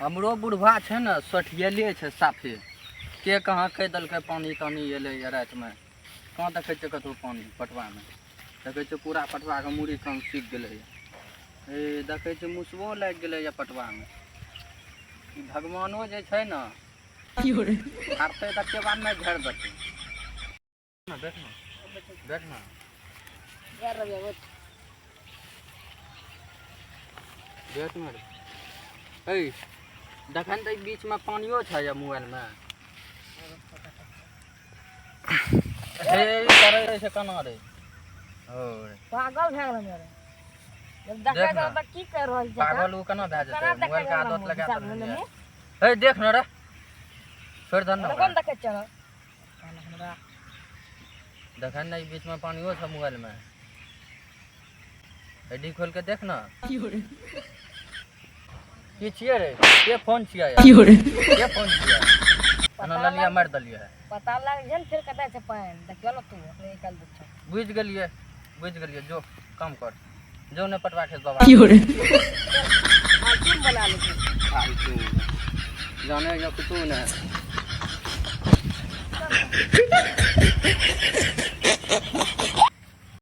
हमरो बुढ़वा छै ने, सोठियले छै साफे। के कहाँ कहि देलकै पानि तानि एलैए रातिमे? कहाँ देखै छियै कतहु पानि? पटवामे देखै छियै पूरा पटवाके मूड़ी कान सूखि गेलैए। हे, देखै छियै मुसबो लागि गेलैए पटवामे। ई भगवानो जे छै ने, झाड़तै तकर बाद नहि झाड़ि देतै। देख ना, देख ना। देख ना रे। ऐ, देखन तऽ ई बीचमे पानियो छै या मोबाइलमे? हे, करै छै केना रे? ओ रे। पागल भए गेल रे। जब देखै देख ना। तऽ की कर रहल छै? पागल ओ केना भए जेतै? केना देखै मोबाइलके रहल आदत लगा हिसाब देने। लेने। हे, देख न रे, छोड़ि दह ने ओकरा। कोन देखै चल हमरा? देखन ने, ई बीचमे पानियो छै मोबाइलमे। आईडी खोल के देख ना। की छियै रे? के फोन छियै यार? के फोन छियै? एना ललिया मारि देलियै। पता लाग छै ने फेर कतऽ छै पानि। देखियो ने, तू अपने निकालि दै छौ। बुझि गेलियै, बुझि गेलियै। जो काम कर, जो ने पटवा खेत बाबा। फालतू बना लेबै। फालतू जाने या कुछो नहि।